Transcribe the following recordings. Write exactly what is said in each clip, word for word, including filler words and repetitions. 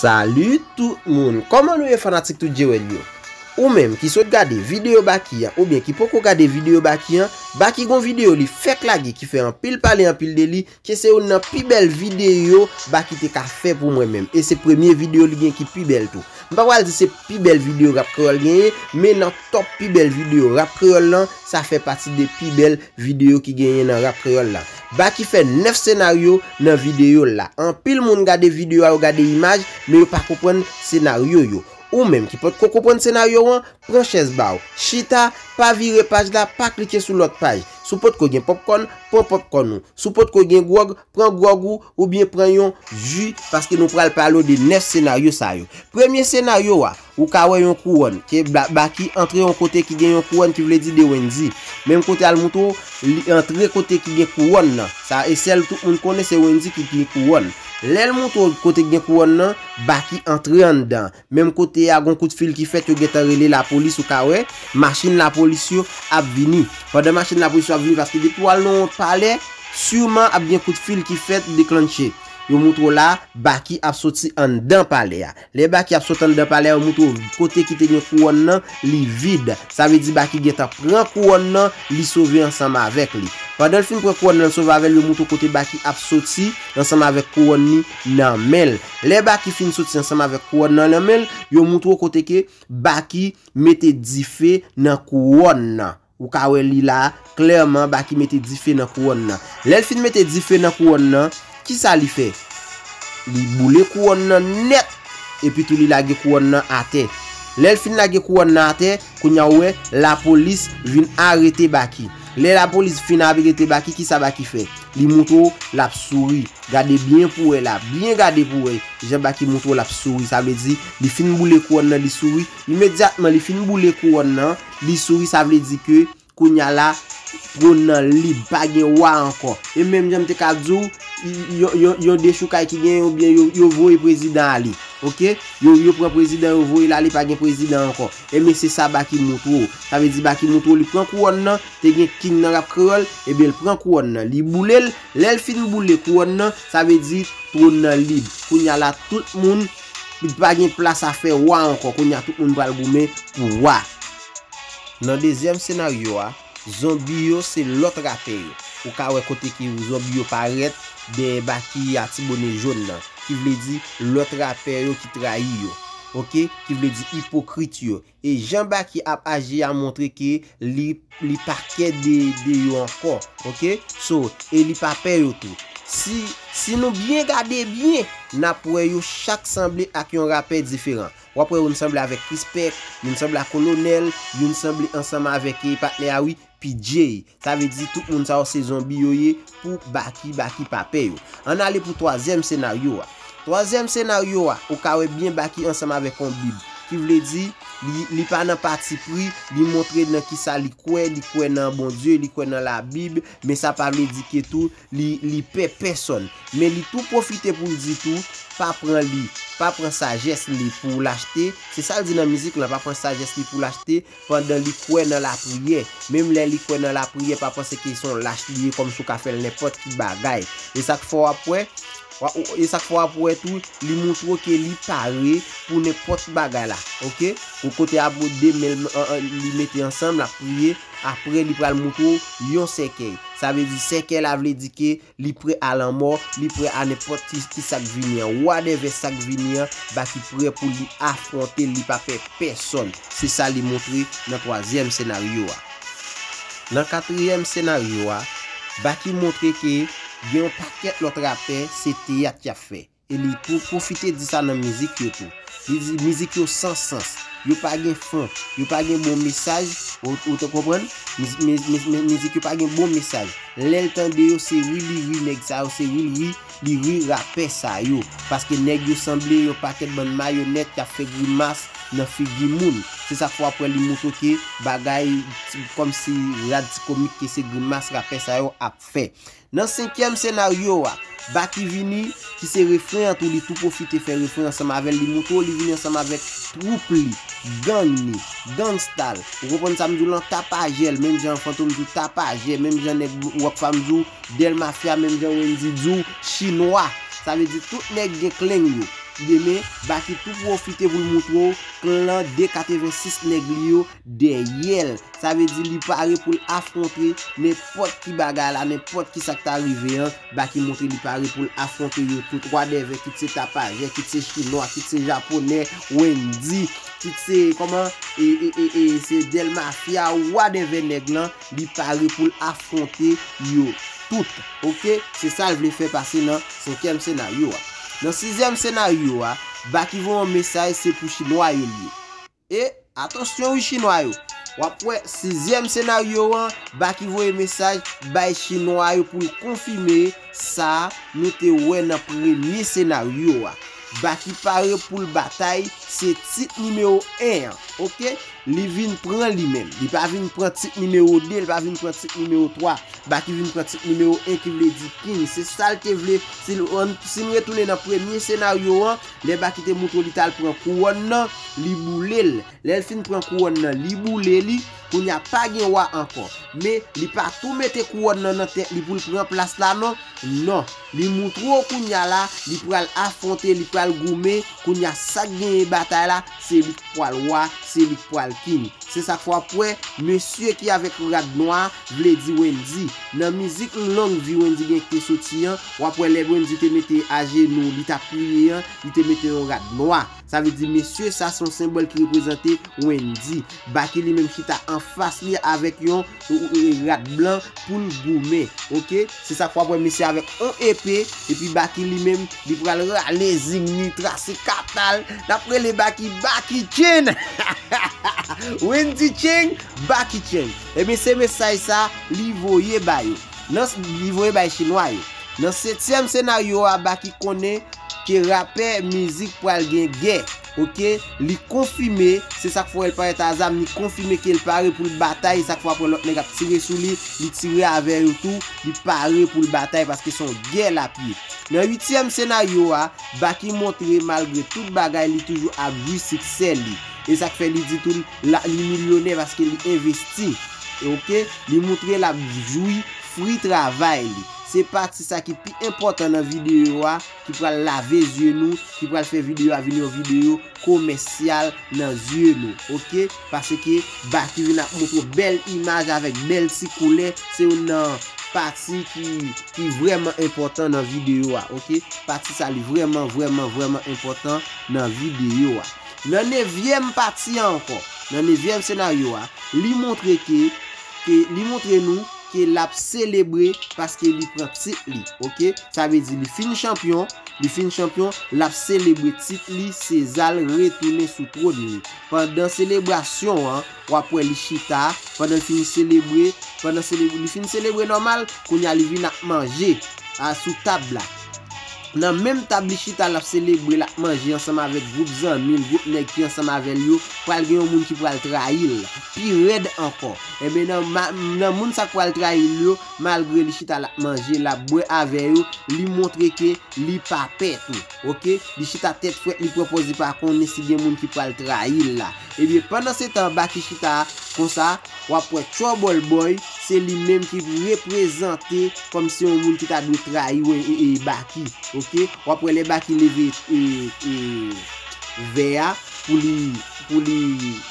Salut tout moun, kòman nou ye fanatik Tout Jewèl yo? Ou menm ki sot gade videyo Baky an oubyen ki poko gade videyo Baky an, Baky gon videyo li fèk lage ki fè anpil pale anpil de li, ke se youn nan pi bèl videyo Baky te ka fè pou mwen menm. E se premye videyo li gen ki pi bèl tou. M pa pral di se pi bèl videyo rap kreyòl genyen, men nan top pi bèl videyo rap kreyòl lan, sa fè pati de pi bèl videyo ki genyen nan rap kreyòl la. Baky fè nèf senaryo nan videyo l la. Anpil moun gade videyo a, yo gade imaj, men yo pa konprann senaryo yo. Ou menm ki potko konprann senaryo an, pran chèz ba w, chita, pa vire paj la, pa klike sou lòt paj. Si w potko gen popcorn, pran popcorn ou. Si w potko gen gwòg, pran gwòg ou, oubyen pran yon ji, paske nou pral pale w de nèf senaryo sa yo. Premye senaryo a, ou ka wè yon kouwòn, ke Ba-, Baky antre yon kote ki gen yon kouwòn, ki vle di de Wendyy. Menm kote a l montre w, li antre kote ki gen kouwòn nan. Sa e sèl tout moun konnen se Wendyy ki gen kouwòn. Lè l montre w kote ki gen kouwòn nan, Baky antre anndan. Menm kote a, gon kout fil ki fèt, yo gentan rele lapolis, ou ka wè machin lapolis yo ap vini. Pandan machin lapolis yo ap vini, paske depi w al nan yon palè, siman ap gen kout fil ki fèt, deklanche. Yo montre w la, Baky ap soti anndan palè a. Lè Baky ap soti anndan palè a, yo montre w kote ki te gen kouwòn nan, li vid. Sa vle di Baky gentan pran kouwòn nan, li sove ansanm avèk li. Pandan l fin pran kouwòn nan, l sove avè l, yo montre w kote Baky ap soti ansanm avèk kouwòn li nan men l. Lè Baky fin soti ansanm avèk kouwòn nan nan men l, yo montre w kote ke Baky mete dife nan kouwòn nan. Ou ka wè li la, klèman, Baky mete dife nan kouwòn nan. Lè l fin mete dife nan kouwòn nan, kisa li fè? Li boule kouwòn nan nèt, epi tou li lage kouwòn nan atè. Lè l fin lage kouwòn nan atè, kounye a ou wè, lapolis vin arete Baky. Lè lapolis fin arete Baky, kisa Baky fè? Li montre w l ap souri. Gade byen pou wè la, byen gade pou wè jan Baky montre w l ap souri. Sa vle di, li fin boule kouwòn nan, li souri. Imedyatman, li fin boule kouwòn nan, li souri, sa vle di ke kounye a la, twòn nan lib, pa gen wa ankò. E menm jan m te ka di w, y-, yon, yon, yon dechoukay ki genyen, oubyen yo, yo voye prezidan ale. Oke? Yo, yo pran prezidan, yo voye l ale, pa gen prezidan ankò. Ebyen, se sa Baky montre w. Sa vle di Baky montre w li pran kouwòn nan, te gen king nan rap kreyòl, ebyen, l pran kouwòn nan, li boule l. Lè l fin boule kouwòn nan, sa vle di twòn nan lib. Kounye a la, tout moun, pa gen plas a fè wa ankò. Kounye a, tout moun pral goumen pou wa. Nan dezyèm senaryo a, zonbi yo se lòt rapè yo. Ou ka wè kote ki zonbi yo parèt dèyè Baky a ti bone jòn nan, ki vle di lòt rapè yo ki trayi yo. Oke? Ki vle di ipokrit yo. E jan Baky ap aji a montre ke li, li pa kè de, de yo ankò. Oke? So, e li pa pè yo tou. Si, si nou byen gade byen, n ap wè yo chak sanble ak yon rapè diferan. W ap wè youn sanble avèk Krispèk, youn sanble ak Kolonèl, youn sanble ansanm avèk, e, patnè a wi, P J. Sa vle di tout moun sa yo se zonbi yo ye pou Baky, Baky pa pè yo. Ann ale pou twazyèm senaryo a. Twazyèm senaryo a, ou ka wè byen Baky ansanm avèk yon Bib. Ki vle di, li, li pa nan patipri, li montre nan kisa li kwè, li kwè nan Bondye, li kwè nan Labib, men sa pa vle di ke tou, li, li pè pèsòn. Men li tou pwofite pou l di tou, pa pran li, pa pran sajès li pou l achte. Se sa l di nan mizik lan, pa pran sajès li pou l achte, pandan li kwè nan lapriyè. Menm lè li kwè nan lapriyè, pa panse ke se yon lach li ye, kòmsi w ka fè l nenpòt ki bagay. E sa k fè w ap wè, wa-, e sa k fè w ap wè tou, li montre w ke li pare pou nenpòt bagay la. Oke? Ou kote ap de men l, an, an, li mete ansanm, l ap priye, apre li pral montre w yon sèkèy. Sa vle di sèkèy la vle di ke li prè a lanmò, li prè a nenpòt ki, ki sa k vini an. Whatever sa k vini an, Baky prè pou li afwonte l, li pa pè pèsòn. Se sa li montre nan twazyèm senaryo a. Nan katriyèm senaryo a, Baky montre ke gen yon pakèt lòt rapè, se teyat y ap fè. E li pou pwofite di sa nan mizik yo tou. Li di mizik yo san sans, yo pa gen fon, yo pa gen bon mesaj, ou, ou te konprann? Miz-, miz-, miz-, miz-, mizik yo pa gen bon mesaj. Lè l tande yo, se ri li ri nèg sa yo, se ri l ri, li ri rapè sa yo. Paske nèg yo sanble yon pakèt bann mayonèt k ap fè grimas nan figi moun. Se sa k fè w ap wè li montre ke bagay kòmsi rad ti komik ke se grimas rapè sa yo ap fè. Nan senkyèm senaryo a, Baky vini, ki se refren an tou, li tou pwofite fè refren ansanm avè l, li montre w li vini ansanm avèk twoup li, gang li, gangsta l. Ou konprann sa m di w lan, tapajè l, menm jan Fantom di w tapajè, menm jan nèg Rockfam di w Del Mafia, menm jan Wendyy di w chinwa. Sa vle di tout nèg gen kleng yo. demen, Baky tou pwofite pou l montre w klan de katrevensis nèg li yo dèyè l. Sa vle di li pare pou l afwonte nenpòt ki bagay la, nenpòt ki sa k ta rive an. Baky montre li pare pou l afwonte yo tout, wadèvè, kit se tapajè, kit se chinwa, kit se japonè, Wendyy, kit se, kòman, e, e, e, e, se Del Mafia, wadèvè nèg lan, li pare pou l afwonte yo tout. Oke? Se sa l vle fè pase nan senkyèm senaryo a. Nan sizyèm senaryo a, Baky voye yon mesaj, se pou chinwa yo l ye. E, atansyon wi chinwa yo. W ap wè sizyèm senaryo an, Baky voye mesaj bay chinwa yo pou l konfime sa nou te wè nan premye senaryo a. Baky pare pou l batay, se tit nimewo en an, oke? Li vin pran li menm. Li pa vin pran tit nimewo de, li pa vin pran tit nimewo twa. Baky vin pran tit nimewo en ki vle di King. Se sa l te vle. Si l, si n retounen nan premye senaryo an, lè Baky te montre w li t al pran kouwòn nan, li boule l. Lè l fin pran kouwòn nan, li boule li. Kounye a pa gen wa ankò. Men, li pa tou mete kouwòn nan nan tèt li pou l pran plas la, non. Non. Li montre w kounye a la, li pral afwonte, li pral goumen. Kounye a sa k genyen batay la, se li k pral wa, se li k pral king. Se sa k fè w ap wè, mesye ki avèk rad nwa vle di Wendyy. Nan mizik Long Vi Wendyy gen ki te soti an, w ap wè lè Wendyy te mete ajenou, li t ap priye an, li te mete yon rad nwa. Sa vle di mesye sa se yon senbòl ki reprezante Wendyy. Baky li menm chita anfas li avèk yon, e, e, rad blan pou l goumen. Oke? Se sa k fè w ap wè mesye avèk yon epe, epi Baky li menm, li pral rale zing ni, trase kata l. N ap rele Baky, Baky Chin! Wendyy Ching, Baky Ching. Ebyen, se mesaj sa li voye ba yo. Nan, li voye bay chinwa yo. Nan setyèm senaryo a, Baky konnen ke rapè mizik pral gen gè. Oke, li konfime, se sa k fè w wè l parèt a zam, li konfime ke l pare pou l batay, sa k fè w ap wè lòt nèg ap tire sou li, li tire avè yo tou, li pare pou l batay paske se yon gè l ap ye. Nan uityèm senaryo a, Baky montre malgre tout bagay, li toujou ap jwi siksè li. E sa k fè li di tou l, la, li milyonè paske li envesti. Oke, li montre l ap jwi fwi travay li. Se pati sa ki pi enpòtan nan videyo a, ki pral lave zye nou, ki pral fè videyo a vin yon videyo komèsyal nan zye nou, oke? Paske Baky vin ap montre w bèl imaj avèk bèl ti koulè, se youn nan pati ki, ki vrèman enpòtan nan videyo a, oke? Pati sa li vrèman, vrèman, vrèman enpòtan nan videyo a. Nan nevyèm pati a ankò, nan nevyèm senaryo a, li montre ke, ke li montre nou ke l ap selebre paske li pran tit li, oke? Sa vle di li fin chanpyon, li fin chanpyon, l ap selebre tit li, César retounen sou twòn li. Pandan selebrasyon an, w ap wè li chita, pandan l fin selebre, pandan selebre, li fin selebre nòmal, kounye a li vin ap manje a sou tab la. Nan menm tab li chita, l ap selebre, l ap manje ansanm avèk gwoup zanmi l, gwoup nèg ki ansanm avè l yo, pral gen yon moun ki pral trayi l pi rèd ankò. Ebyen, nan, ma- nan moun sa k pral trayi l yo, malgre li chita, l ap manje, l ap bwè avè yo, li montre ke li pa pè tou, oke? Li chita tèt frèt, li pran pòz li pa konnen si gen moun ki pral trayi l la. Ebyen, pandan se tan, Baky chita konsa, w ap wè Trouble Boy, se li menm ki reprezante kòmsi yon moun ki ta dwe trayi, e, e, e, Baky, oke? W ap wè lè Baky leve, e, e, vè a pou li, pou li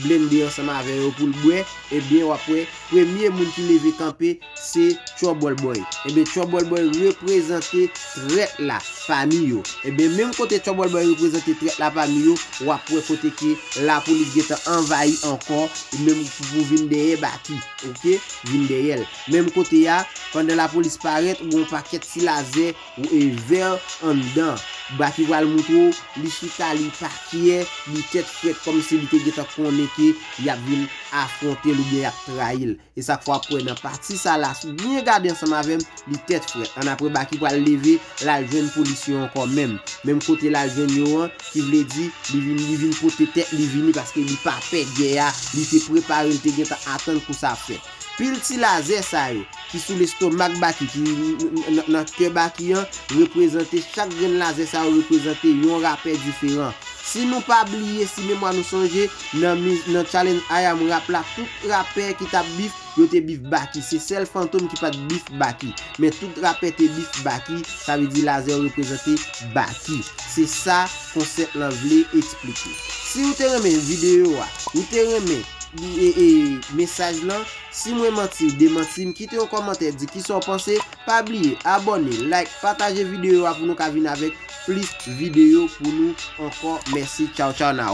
blende ansanm avè yo, pou l bwè, ebyen, w ap wè premye moun ki leve kanpe, se Trouble Boy. Ebyen, Trouble Boy reprezante trèt la pami yo. Ebyen, menm kote Trouble Boy reprezante trèt la pami yo, w ap wè kote ke lapolis gentan anvayi ankò, menm pou, pou vin dèyè Baky, oke? Vin dèyè l. Menm kote a, pandan lapolis parèt, ou gen yon pakèt ti lazè, ou e vè anndan. Baky pral montre w, li chita, li pa kyè, li tèt frèt, kòmsi li te gentan konnen ke y ap vin afwonte l oubyen y ap trayi l. E sa k fè w ap wè nan pati sa la, si w byen gade ansanm avè m, li tèt frèt. Annapre, Baky pral leve, l al jwenn polis yo ankò menm. Menm kote l al jwenn yo an, ki vle di, li vin, li vin pote tèt li vini paske li pa pè gè a, li te prepare, li te gentan atann kou sa ap fèt. Pil ti lazè sa yo, ki sou lestomak Baky, ki n- n- n- nan kè Baky an, reprezante, chak grenn lazè sa yo reprezante yon rapè diferan. Si nou pa bliye, si memwa nou sonje, nan, nan challenge I Am Rap la, tout rapè ki t ap beef, yo te beef Baky. Se sèl Fantom ki pa t beef Baky. Men tout rapè te beef Baky, sa vle di Lazè reprezante Baky. Se sa konsèp lan vle eksplike. Si ou te renmen videyo a, ou te renmen e, e, mesaj lan, si mwen manti, demanti m, kite yon kòmantè, di kisa w panse. Pa bliye abòne, like, pataje videyo a pou nou ka vin avèk plis videyo pou nou ankò. Mèsi, tchaw tchaw, na